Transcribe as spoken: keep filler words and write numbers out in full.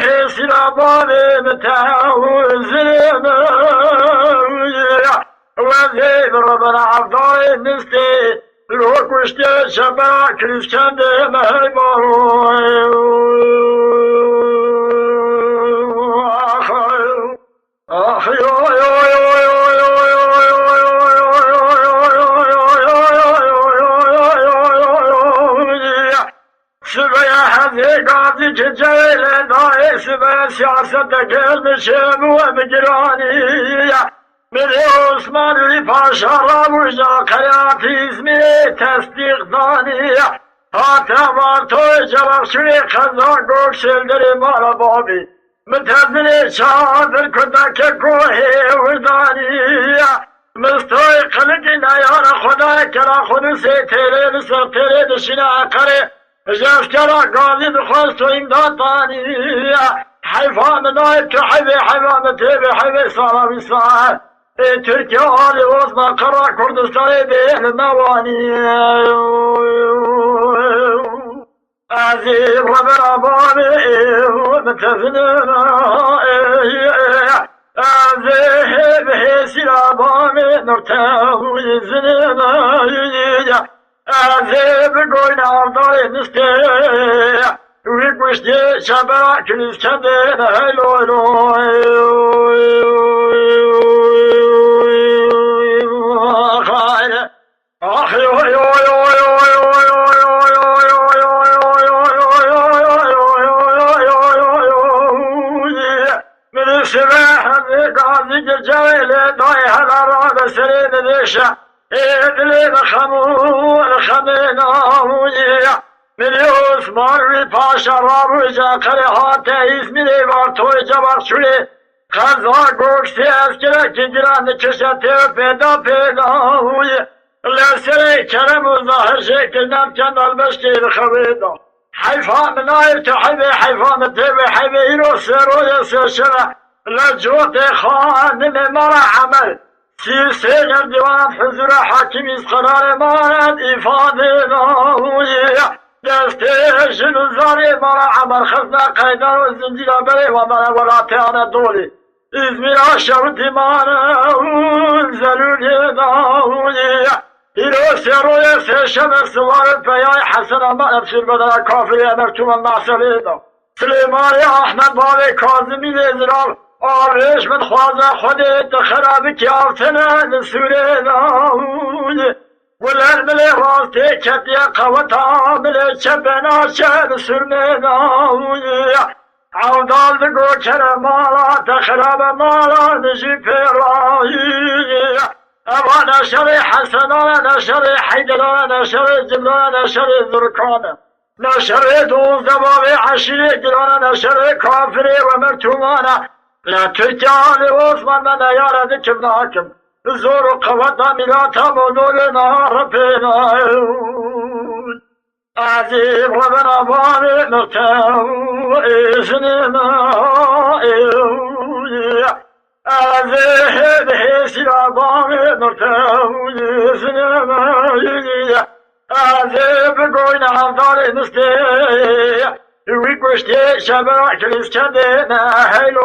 Hêsîra bavê min te û zilê min. Wezê bi rebena evdayê nistê. Lo kuştê çepera kirîskendê me heyba. Sibeya hezê gazî ki cewê lê dayê, sibeya siyaseteke li çêbû em giranî. Mirê Osman Lî Paşa rabûja qeyatîzmê tesdîq danî. Hate Vartoyê Cebexçûnê qeza Gok Sêlderê mala babî. Mitezinê çadir kurdake guhê wirdanî. Mistoyê qilikî neyara Xwedayê kela Xwedisê têrê li ser têrê dişîne eqerê. Ji eskera gazî dixwest to îmdat danî. Heyfa min nayê tu heyvê heyva min têvê heyvê sala wî sae. Ê Tirkiye alî Osman qera Kurdistanê dê li newanî. Ez ê rebera bavê ê min tezinim. Ez ê hê bi hêsîra bavê min tewî zinim. Ez ê bi goyna avdayê nistê. Wî kuştê çepera kilîskendê heyloy loy. Xayre. Min sibe hemê gazî geceyê lê dayê hela rabe serê min vêşe. Ê dilê min xem û li xemê nabûyî. Min ê Osman wî paşa rabû ji Enqerê hate Îzmîrê Vartoyê Cebexçûlê. Qeza Goksê eskerekî giran dikişe tê pêda pêda wî. Li serê Kerem û Zahir jê kirinem kendal beşkê li xewê da. Heyfa min nayê tu heyvê, heyfa min têvê heyvê, îro sê royê sê şeve. Li cotê xanimê mala Emer. Sî sê ger dîwanan huzûra hakimî qerarê manet îfadê dawî. Destê jin û zarê mala Emer xizna qeydan û zincîra berê ve mene welatê Anadolî. Îzmîra şewitî mane û zelûlê dawî. Îro sê royê sê şeve siwarê peyay Hesen Aman efsîr bedena kafirê Emer Tuman Maselê da. Silêmanê Ahmed bavê Kazimî lê ziral, arêş min xwaze Xwedê tu xera bikî avtine li sûrê dawî. Guler milê rastê ketiye qeweta milê çepê naçe li sûrmê dawî. Evdal digo kere mala te xerabe mala dijî pêrayî. Eva ne şerê Hesenane, ne şerê Heyderane, ne şerê Cimrane, ne şerê Zurkane. Ne şerê dozdeh bavê eşîrê girane, ne şerê kafirê we mertûmane. Ne Tirkiye alê Osman me neyare dikim nakim. Zor û qeweta mîrata modolê na repêne. Ezî revena bavê mirtew êzine me. Ez ê hê bi hêsîra bavê mirtew êzine me. Ez ê bi goyna hevdarê nistê. Wî kuştê şebera kilîskendê me heyl